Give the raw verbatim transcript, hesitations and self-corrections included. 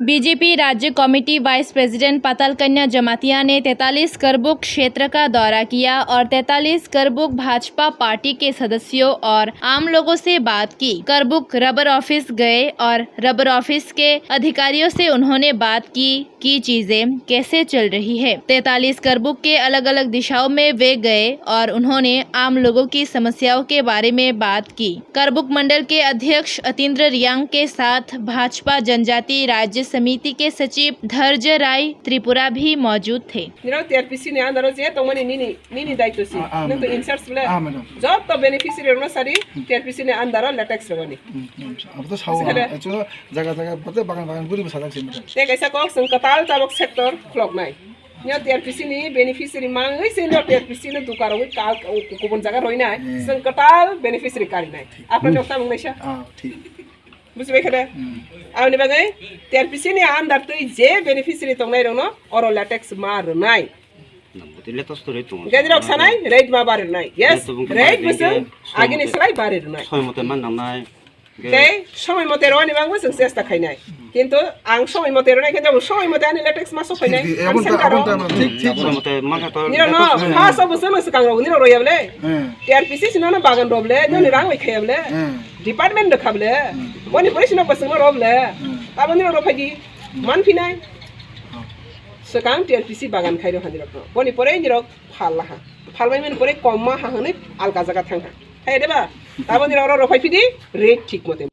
बीजेपी राज्य committee vice president पाताल कन्या जमातिया ने तैंतालीस करबुक क्षेत्र का दौरा किया और तैंतालीस करबुक भाजपा पार्टी के सदस्यों और आम लोगों से बात की। करबुक रबर ऑफिस गए और रबर ऑफिस के अधिकारियों से उन्होंने बात की कि चीजें कैसे चल रही है। तैंतालीस करबुक के अलग-अलग दिशाओं में वे गए और उन्होंने आम लोगों की समस्याओं के बारे में बात की। करबुक मंडल के अध्यक्ष अतीन्द्र रियांग के साथ भाजपा जनजाति राज्य समिति के सचिव धैर्य राय त्रिपुरा भी मौजूद थे। Nirok T R P C ni under o je tongmani nini, nini daityo si. Ah, ah, Nang to madam. In charge le. Ah, madam. Joto beneficiary rokno sari T R P C ni under o latex rwani. Hmm, hmm. Abo to sao, Buji khe de? Ah, actually, jaga jaga, bote bagan bagan guri bwsajak se, madam. Tei kaisa kok chwng kwtal tabok sector khuloknai. Nio T R P C ni beneficiary mangwi se nio T R P C no duka rogwi kal, kubun jaga roinai. Hmm. Chwng kwtal beneficiary karinai. Apna Hmm. nokta mung naisa. Ah, thik. Bujibai khe de? Hmm. Aboni bagwi T R P C ni under twi je beneficiary tongnai rokno oro latex ma rwnai. Nang bwtwi latex to rate tongo. Gajrok sanai, rate ma bari rwnai. Yes, Rate to bung rate bari bwswng rwnai. agini slai bari rwnai. Somoy mote man nangnai. Tei somoy mote rwani bagwi chwng chesta khainai. Kintu ang somoy mote rwnai khe, jemon somoy mote ani latex ma sokphainai. Thik, thik, Ang aboni sengkha ta-, rw. aboni ta-, thik, thik. Somoy mote man kha to Nirok no, latex rwnai. First of all, chwng swkang rok nirok roya bole. Hmm. T R P C sino no bagan rw bole, nini Hmm. rang bai khaya bole. Hmm. Department rw kha bole. Hmm. Boni pore sino bwswng no rw bole. Hmm. Abo nirok rw phaidi. Hmm. Man phinai. Oh. Swkang T R P C bagan khai rw kha nirok no. Boni pore nirok phal laha. Phal bai mani pore kom ma ha hwnwi alka jaga thang kha. Hai de ba? Abo nirok rw phai phidi rate thik mote.